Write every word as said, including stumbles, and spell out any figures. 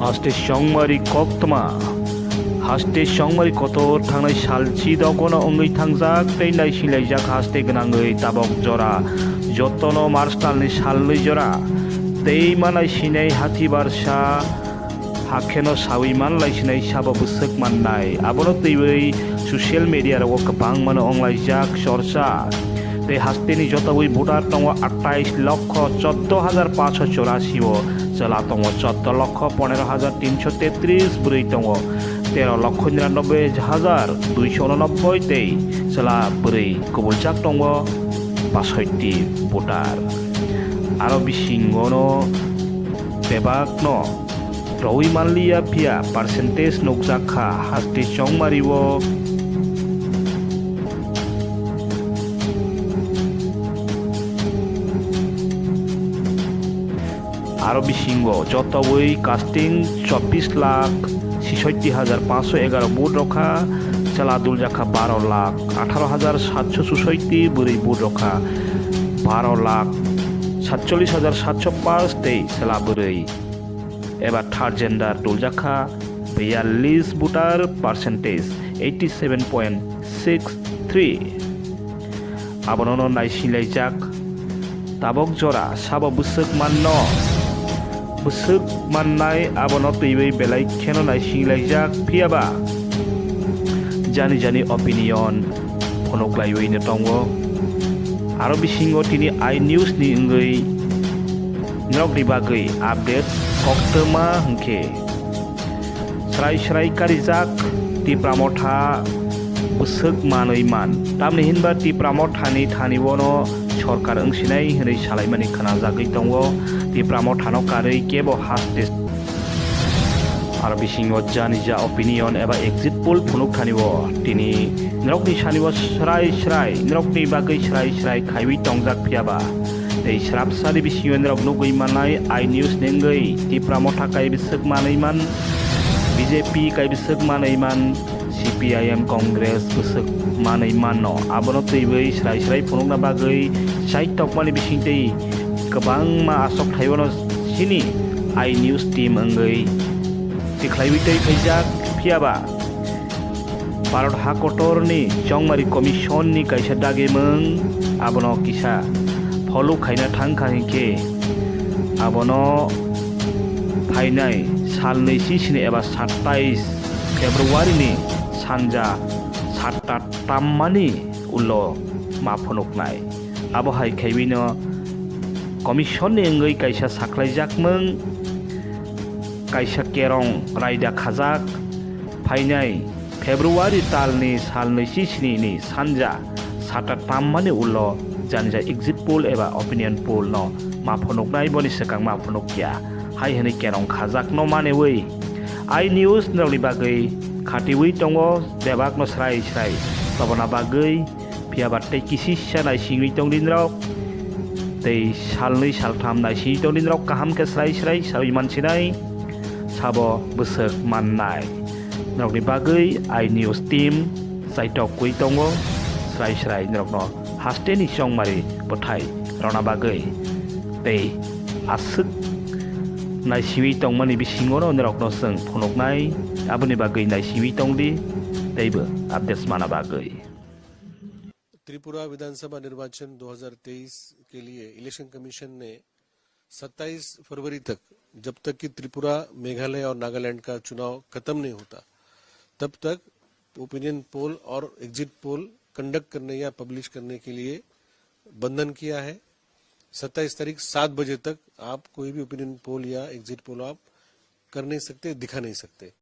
Haste chongmari koktma. Haste chongmari kotor thangnai salchi dogono wngwi thangjak tei naisinlaijak haste gwnangwi tabok jora jotono March talni salnwi jora tei manai sinai hati barsa hakheno sawi manlai sinai sabo bwswk mannai. Abono twiwi social media rogo kwbangmano wnglaijak chorcha. Tei hasteni jotowi voter tongo atais lokho choddo hajar paanso chorasi o, chwla tongo choddo lokho ponero hajar tinso tetris, bwrwi tongo tero lokho niranobboi hajar duiso unonobboi tei chwla bwrwi kubuljak tongo basoitti voter. Aro bisingono bebakno rwi manliya phiya percentage nukjak kha haste chongmari o. Aro bisingo jotowi casting chobbish lakh sisotti hajar paanso egaro vote rokha, chwla duljak kha baro lakh atharo hajar satso susotti, bwrwi vote rokha baro lakh satchollish hajar satso paanch tei chwla bwrwi eba third gender duljak kha biyallis voter percentage eighty seven point six three. Abono no naisinlaijak tabok jora sabo bwswk manno. Bwswk mannai abono twiwi belai kheno naisinlaijak phiyaba jani jani opinion phunuklaiwi no tongo. Aro bisingo tini i news ni wngwi norokni bagwi update koktwma hwnkhe, srai srai karijak Tipra Motha bwswk manwi man. Tamni hinba Tipra Mothani thani bono sorkar wngsinai hwnwi salaimani khwnajagwi tongo. Tipra Mothano karwi kebo haste Aro bisingo janija opinion eba exit poll phunuk thani o tini norokni sani o srai srai, norokni bagwi srai srai khaiwi tongjak phiyaba. Tei srapsani bisingo norok nugwi manai i news ni wngwi Tipra Motha kai bwswk manwi man, B J P kai bwswk manwi man, C P I M Congress bwswk manwi manno. Abono twiwi srai srai phunukna bagwi chai tokmani bisingtwi kwbangma aswk thaiwano chini i news team wngwi tikhlaiwi tei phaijak. Phiyaba Bharat hakotorni chongmari commission ni kaisa dagimung abono kisa follow khaina thangkha hinkhe abono phainai salnwi sisini eba sattais February ni sanja satta tammani ulo ma phunuknai. Abo hai khaiwino commission ni wngwi kaisa sakhlaijakmung, kaisa kerong raida khajak phainai February talni salnwi sisini ni sanja satta tammani ulo janija exit poll eba opinion poll no ma phunuknai, boni swkang ma phunukya hai hwnwi kerong khajakno manwi i news norokni bagwi khatiwi tongo bebakno srai srai tobona bagwi. Phiyaba tei kisisa naisingwi tongdi norok, tei salnwi saltham naisingwi tongdi norok, kaham khe srai srai sawi mansinai sabo bwswk mannai. Norokni bagwi i news team chaitokwi tongo srai srai norokno hasteni chongmari bwthai rwna bagwi tei aswk naisingwi tongmani bisingono norokno chwng phunuknai, aboni bagwi naisingwi tongdi teibo updates mana bagwi. Tripura विधानसभा निर्वाचन दो हज़ार तेईस के लिए election commission ने सत्ताईस फरवरी तक, जब तक कि त्रिपुरा, मेघालय और नागालैंड का चुनाव खत्म नहीं होता, तब तक ओपिनियन पोल और एग्जिट पोल कंडक्ट करने या पब्लिश करने के लिए बंधन किया है। सत्ताईस तारीख सात बजे तक आप कोई भी ओपिनियन पोल या एग्जिट पोल आप कर नहीं सकते, दिखा नहीं सकते।